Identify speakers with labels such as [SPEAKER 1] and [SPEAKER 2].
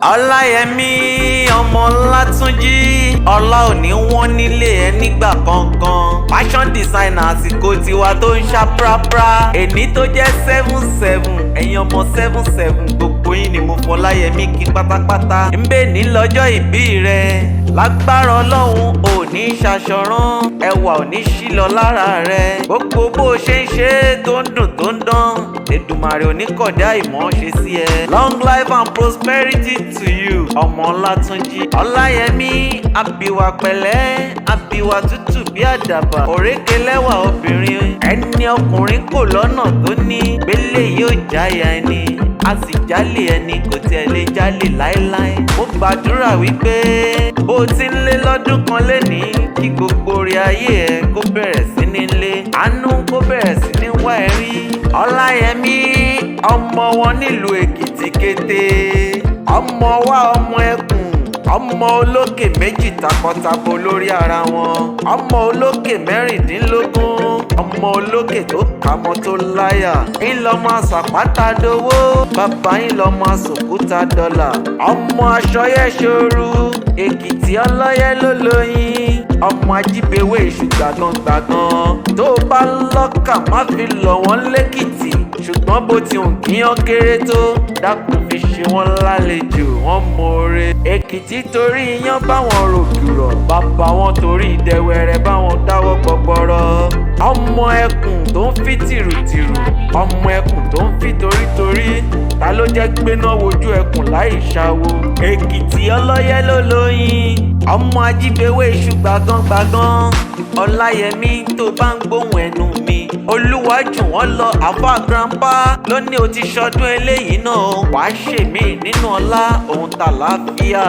[SPEAKER 1] Ọláyẹmí ọmọ Ọlátúnjí, ọlá ò ní wọ́n nílé ẹ nígbà kankan. Fashion designer àsìkò tiwa tó ń ṣá prápra. Èní tó jẹ́ 7/7, ẹ̀yin ọmọ 7/7, gbogbo yín ni mo fọláyẹmí kí pátápátá. Ń bẹ ní lọ́jọ́ ìbí rẹ, lágbára Ọlọ́run ò ní ṣaṣọrán, ẹwà ò ní ṣí lọ lára rẹ. Gbogbo bó o ṣe ń ṣe tó ń dùn tó ń dán, Èdùmàrè ò ní kọ̀dá ìmọ̀ ṣe sí ẹ. Long life and prosperity to you, ọmọ Ọlátúnjí. Ọláyẹmí abiwà pẹ̀lẹ́, abiwà tútù bí àdàbà, òrékelẹ́wà obìnrin. Ẹni ọkùnrin kò lọ́nà tó ní gbélé yóò jáya ẹni, a sì jálè ẹni kò tiẹ̀ lè jálè láéláé. Mo gbàdúrà wípé bó o ti ń lé lọ́dún kan lénìí, kí gbogbo orí ayé ẹ kó bẹ̀rẹ̀ sí ní lé, àánú kó bẹ̀rẹ̀ sí ní wá ẹ rí. Ọláyẹmí ọmọ wọn nílùú Èkìtì kété, ọmọ wa, ọmọ ẹkùn, ọmọ olókè méjì takọtabo lórí ara wọn, ọmọ olókè 16, ọmọ olókè tó kàmọ́ tó láyà. Ńlọmọ àsàpátá dowó, bàbá ńlọmọ àsòkúta dọ́là, ọmọ aṣọyẹ́sọ̀rù Èkìtì ọlọ́yẹ ló lóyin, ọmọ ajíbewé iṣu gbàgán gbàgán. Tó bá lọ́kà, má fi lọ̀ wọ́n lẹ́kìtì, ṣùgbọ́n bó ti hùn kíyàn kéré tó, dákun fi ṣe wọ́n lálejò, wọ́n mọ̀ọ́re. Èkìtì torí iyán báwọn rògùrọ̀, bàbá wọn torí ìdẹwẹrẹ báwọn dáwọ́ gbọgbọrọ. Ọmọ ẹkùn tó ń fi tìrùtìrù, ọmọ ẹkùn tó ń fi torítorí, ta ló jẹ́ gbéná wojú ẹkùn láì ṣàwo? Èkìtì ọlọ́yẹ ló lóyin, ọmọ ajíbewé iṣu gbàgán gbàgán. Ọláyẹmí, tó bá ń gbóhùn ẹnu mi, olúwa jù wọ́n lọ. Àfa grandpa lóní o ti ṣọdún eléyìí náà, wàá ṣèmí nínú ọlá òun tà láfíà.